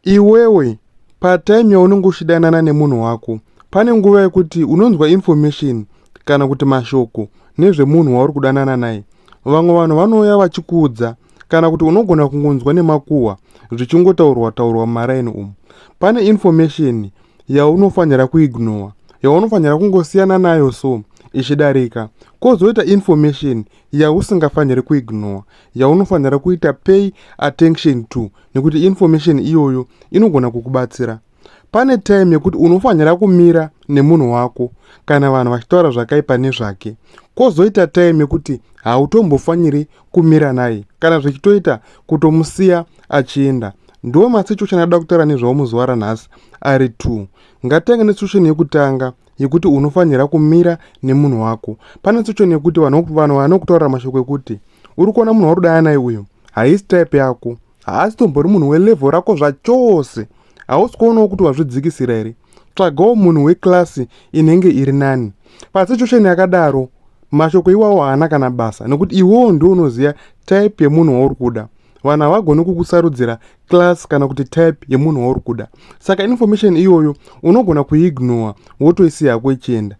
Iwewe patime yaunenge uchidanana nemunhu wako, pane nguva yekuti unonzwa information kana kuti mashoko nezvemunhu wauri kudanana naye. Vamwe vanhu vanouya vachikuudza kana kuti unogona kungonzwa nemakuhwa zvichingotaurwa taurwa mumaraini umu. Pane information yaunofanira kuignore, yaunofanira kungosiyana nayo so ichidarika. Kozoita information yausingafaniri kuignore, yaunofanira kuita pay attention to nekuti information iyoyo inogona kukubatsira. Pane time yekuti unofanira kumira nemunhu wako kana vanhu vachitaura zvakaipa nezvake. Kozoita time yekuti hautombofaniri kumira naye kana zvichitoita kutomusiya achienda. Ndiwo masituation anoda kutaura nezvawo muzuva ranhasi ari 2. Ngatitange nesituation yekutanga yekuti unofanira kumira nemunhu wako. Pane situation yekuti vanhu vanokutaurira mashoko ekuti uri kuona munhu wauri kudana naye uyu haisi type yako, haasi tombori munhu welevel rako zvachose, hausi kuonawo kuti wazvidzikisira here? Tsvagawo munhu weklasi inenge iri nani. Pasituation yakadaro mashoko iwawo haana kana basa nekuti iwewo ndiwo unoziva type yemunhu wauri kuda. Vanhu havagoni kukusarudzira class kana kuti type yemunhu wauri kuda, saka information iyoyo unogona kuignore wotoisiya hako ichienda.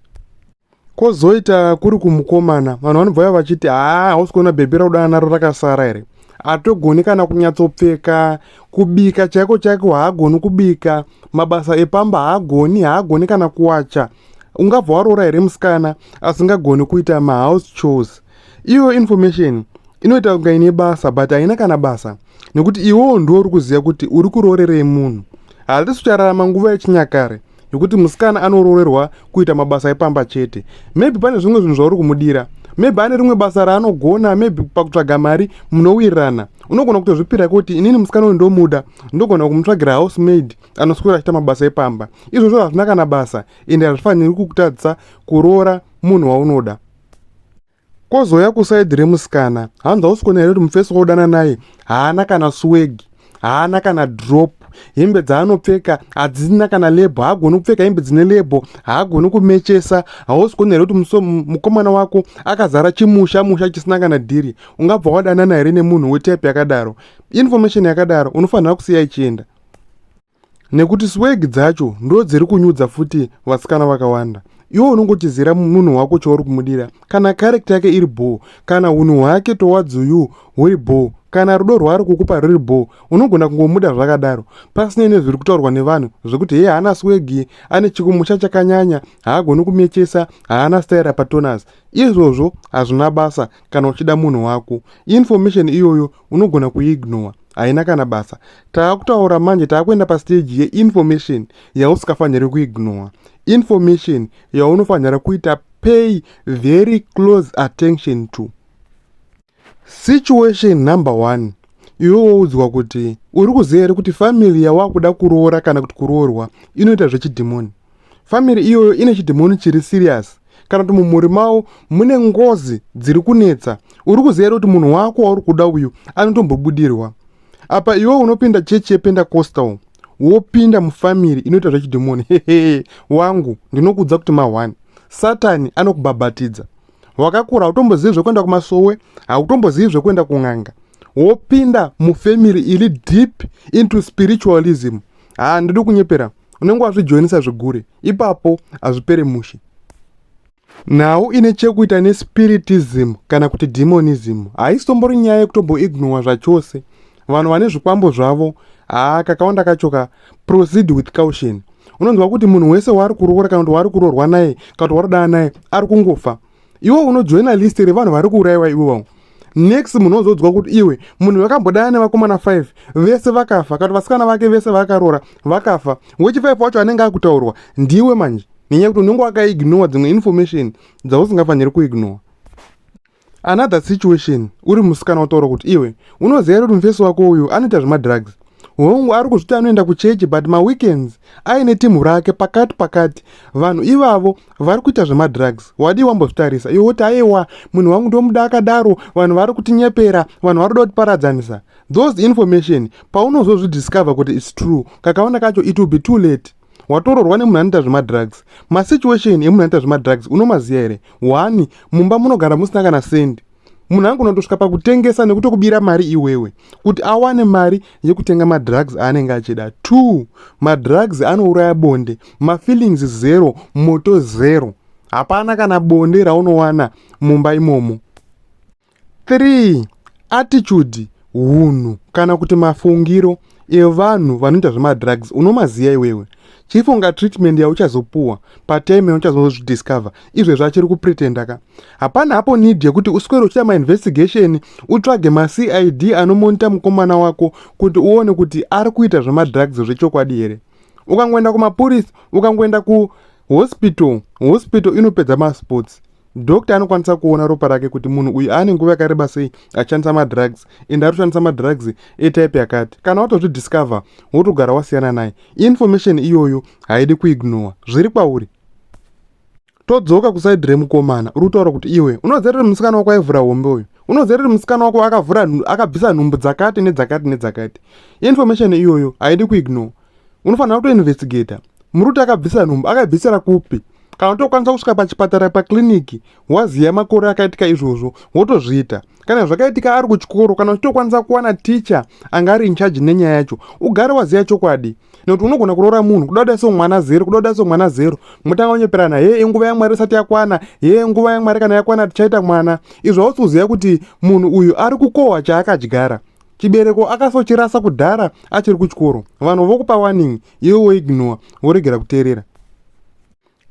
Kozoita kuri kumukomana, vanhu vanobva vaya vachiti haa, hausi kuona bhebhi raudana naro rakasara here? Hatogoni kana kunyatsopfeka, kubika chaiko chaiko haagoni kubika, mabasa epamba haagoni, haagoni kana kuwacha. Ungabva waroora here musikana asingagoni kuita mahouse chores? Iyoyo information inoita kunga ine basa but haina kana basa nekuti iwewo ndiwo uri kuziva kuti uri kuroorerei munhu. Hatisi kuchararama nguva yechinyakare yekuti musikana anoroorerwa kuita mabasa epamba chete. Maybe pane zvimwe zvinhu zvauri kumudira, maybe ane rimwe basa raanogona, maybe pakutsvaga mari munowirirana. Unogona kutozvipira kuti inini musikana uyu ndomuda, ndogona kumutsvagira housemaid anoswera achiita mabasa epamba. Izvozvo hazvina kana basa ende hazvifaniri kukutadzisa kuroora munhu waunoda. Kozouya kusaidi remusikana, hanzi hausi kuona here kuti mufesi waudana naye haana kana swag, haana kana drop, hembe dzaanopfeka hadzina kana lebo, haagoni kupfeka hembe dzine lebo, haagoni kumechesa. Hausi kuona here kuti mukomana wako akazara chimusha musha chisina kana dhiri? Ungabva wadanana here nemunhu wetype yakadaro? Information yakadaro unofanira kusiya ichienda nekuti swag dzacho ndo dziri kunyudza futi vasikana vakawanda. Iwe unongochizira munhu wako chauri kumudira, kana character yake iri bho, kana unhu hwake towards you huri bho, kana rudo rwaari kukupa ruri bho, unogona kungomuda zvakadaro pasinei nezviri kutaurwa nevanhu zvekuti heye haana swag, ane chikumusha chakanyanya, haagoni kumechesa, haana style patoners. Izvozvo hazvina basa kana uchida munhu wako. Information iyoyo unogona kuignore, haina kana basa. Taakutaura manje, taakuenda pastage yeinformation yausingafaniri kuignore, information yaunofanira kuita pay very close attention to. Situation number 1, iwe woudzwa kuti uri kuziva here kuti family yawakuda kuroora kana kuti kuroorwa inoita zvechidhimoni. Family iyoyo ine chidhimoni chiri serious, kana kuti mumhuri mavo mune ngozi dziri kunetsa. Uri kuziva here kuti munhu wako wauri kuda uyu anotombobudirwa? Apa iwe unopinda chechi yePentecostal, wopinda mufamily inoita zvechidhimoni. Hehe, wangu, ndinokuudza kuti ma1 Satani anokubhabhatidza. Wakakura hautombozivi zvekuenda kumasowe, hautombozivi zvekuenda kun'anga, wopinda mufamily iri deep into spiritualism. Haa, ndidi kunyepera, unenge wazvijoinisa zvigure ipapo, hazvipere mushe. Nhau ine chekuita nespiritism kana kuti demonism haisitombori nyaya yekutomboignowa zvachose. Vanhu vane zvikwambo zvavo, haa, kakawanda kacho ka proceed with caution. Unonzwa kuti munhu wese waari kuroora kana kuti waari kuroorwa naye kana kuti waari kudana naye ari kungofa. Iwe unojoina list revanhu vari kuurayiwa iwewo. Next munhu unozodzwa kuti iwe munhu vakambodana nevakomana 5 vese vakafa, kana vasikana vake vese vaakaroora vakafa. Wechi5 wacho anenge akutaurwa ndiwe manje, nenyaya yekuti unenge wakaignore dzimwe information dzausingafaniri kuignore. Another situation, uri musikana wataura kuti iwe unoziva here kuti mufesi wako uyu anoita zvemadrugs? Hongu, ari kuzviti anoenda kuchechi, but maweekends aine timu rake pakati pakati, vanhu ivavo vari kuita zvemadrugs. Wadii wambozvitarisa? Iwe woti aiwa, munhu wangu ndomuda akadaro, vanhu vari kutinyepera, vanhu vari kuda kutiparadzanisa. Those information paunozozvidiscover kuti its true, kakaona kacho it will be too late. Watororwa nemunhu anoita zvemadrugs. Masituation emunhu anoita zvemadrugs unomaziva here? 1, mumba munogara musina kana sendi. Munhu angona kutosvika pakutengesa nekutokubira mari iwewe kuti awane mari yekutenga madrugs aanenge achida. 2 madrugs anouraya bonde, mafeelings zero, moto zero. Hapana kana bonde raunowana mumba imomo. 3 attitude, hunhu kana kuti mafungiro evanhu vanoita zvemadrugs unomaziva iwewe. Chifunga treatment yauchazopuwa patime yauchazozvidiscover izvezvi achiri kupretenda ka. Hapana hapo need yekuti uswere uchiita mainvestigation, utsvage maCID anomonita mukomana wako kuti uone kuti ari kuita zvemadrugs zvechokwadi here. Ukangoenda kumapurisa, ukangoenda kuhospital, hospital inopedza masports. Doctor anokwanisa kuona ropa rake kuti munhu uyu aane nguva yakareba sei achishandisa madrugs, ende ari kushandisa madrugs etype yakati. Kana watozvidiscover, wotogara wasiyana naye. Information iyoyo haidi kuignore, zviri kwauri. Todzoka kuside remukomana uri kutaura kuti iwe unoziva kuti musikana wako aivhura hombe uyu, unoziva kuti musikana wako akavhura, akabvisa nhumbu dzakati nedzakati nedzakati. Information iyoyo haidi kuignore, unofanira kutoinvestigata. Muri kuti akabvisa nhumbu, akabvisira kupi? Kana utokwanisa kusvika pachipatara, pakliniki, waziva makore akaitika izvozvo, wotozviita. Kana zvakaitika ari kuchikoro, kana uchitokwanisa kuwana ticha anga ari in charge nenyaya yacho, ugare waziva chokwadi. Nekuti unogona kuroora munhu, kuda kudai so mwana zero, kuda kudai so mwana zero, motanga kunyeperana, he, inguva yaMwari isati yakwana, he, nguva yaMwari kana yakwana tichaita mwana. Izvo hausi kuziva kuti munhu uyu ari kukohwa chaakadyara. Chibereko akasochirasa kudhara achiri kuchikoro. Vanhu vokupa warning, iwe woignore, woregera kuteerera.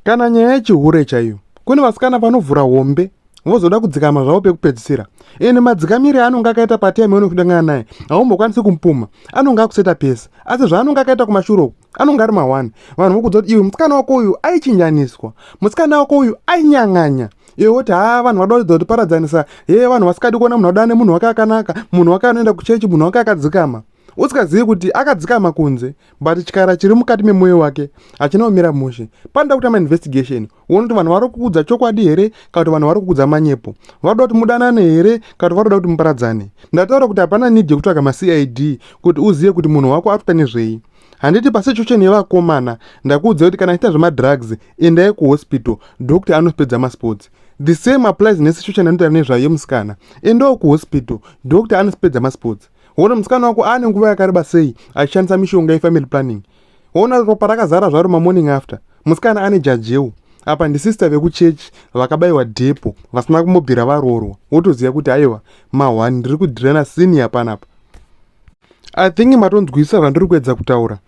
Kana nyaya yechihure chaiyo, kune vasikana vanovhura hombe vozoda kudzikama zvavo pekupedzisira. Ende madzikamiri aanonge akaita patime yaunokudangana naye haumbokwanisi kumupuma, anonge akuseta pese, asi zvaanonge akaita kumashure uku anonge ari mahwani. Vanhu vokudza kuti iwe musikana wako uyu aichinjaniswa, musikana wako uyu ainyang'anya, iwe woti haa, vanhu vada kuedza kutiparadzanisa, ye, vanhu vasikadi kuona munhu adana nemunhu wake akanaka, munhu wake anoenda kuchechi, munhu wake akadzikama, usikazivi kuti akadzikama kunze, but chikara chiri mukati memwoyo wake hachina kumira mushe. Panoda kuita mainvestigation, uone kuti vanhu vari kuudza chokwadi here kana kuti vanhu vari kuudza manyepo. Varoda kuti mudanane here kana kuti varoda kuti muparadzane? Ndataura kuti hapana need yekutsvaga maCID kuti uzive kuti munhu wako ari kuita nezvei. Handiti pasituation yevakomana ndakuudza kuti kana achiita zvemadrugs, endai kuhospital, doctor anopedza masports. The same applies nesituation anotaura nezvayo yemusikana. Endawo kuhospital, doctor anopedza masports. Wona musikana wako aane nguva yakareba sei achishandisa mishonga yefamily planning, wona ropa rakazara zvaro mamorning after. Musikana ane jajeu apa, ndisister vekuchechi vakabayiwa depo vasina kumbobvira varoorwa, wotoziva kuti aiwa, ma1 ndiri kudhirana senior panapa. I think matonzwisa zvandiri kuedza kutaura,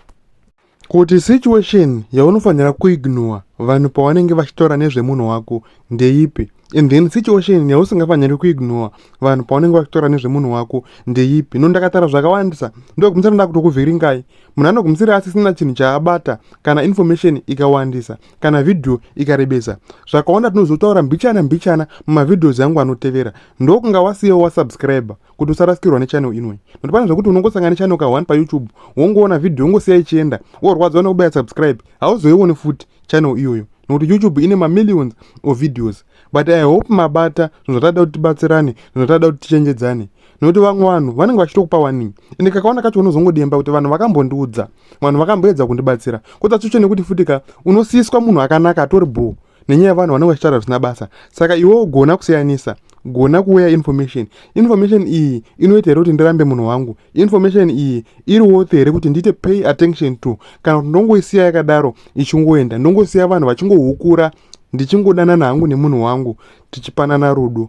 kuti situation yaunofanira kuignore vanhu pavanenge vachitaura nezvemunhu wako ndeipi, and then situation yausingafaniri kuignore vanhu pavanenge vachitaura nezvemunhu wako ndeipi. No, ndakataura zvakawandisa, ndokumusira ndakutokuvhiringai. Munhu anogumisira asisina chinhu chaabata kana information ikawandisa, kana vhidhiyo ikarebesa. Zvakawanda tinozotaura mbichana mbichana mumavideos angu anotevera. Ndokunga wasiyawo wasubscribe kuti usarasikirwa nechannel inoi, nokuti pane zvekuti unongosangana nechannel ka1 paYouTube, wongoona vhidhiyo, wongosiya ichienda, worwadziwa nekubaya subscribe, hauzoioni futi channel iyoyo, nokuti YouTube ine mamillions of videos. But I hope mabata zvinhu zvatada kuti tibatsirane, zvinhu zvatada kuti tichenjedzane, nokuti vamwe vanhu vanenge vachitokupa warning, ende kakaona kacho unozongodemba kuti vanhu vakambondiudza, vanhu vakamboedza kundibatsira. Kota chicho nekuti futi ka unosiyiswa munhu akanaka atori bhoo nenyaya yevanhu vanenge vachitaura zvisina basa. Saka iwewo gona kusiyanisa, gona kuweya information. Information iyi inoita here kuti ndirambe munhu wangu? Information iyi iri worth here kuti ndiite pay attention to, kana kuti ndongoisiya yakadaro ichingoenda, ndongosiya vanhu vachingohukura, ndichingodanana hangu nemunhu wangu, tichipanana rudo?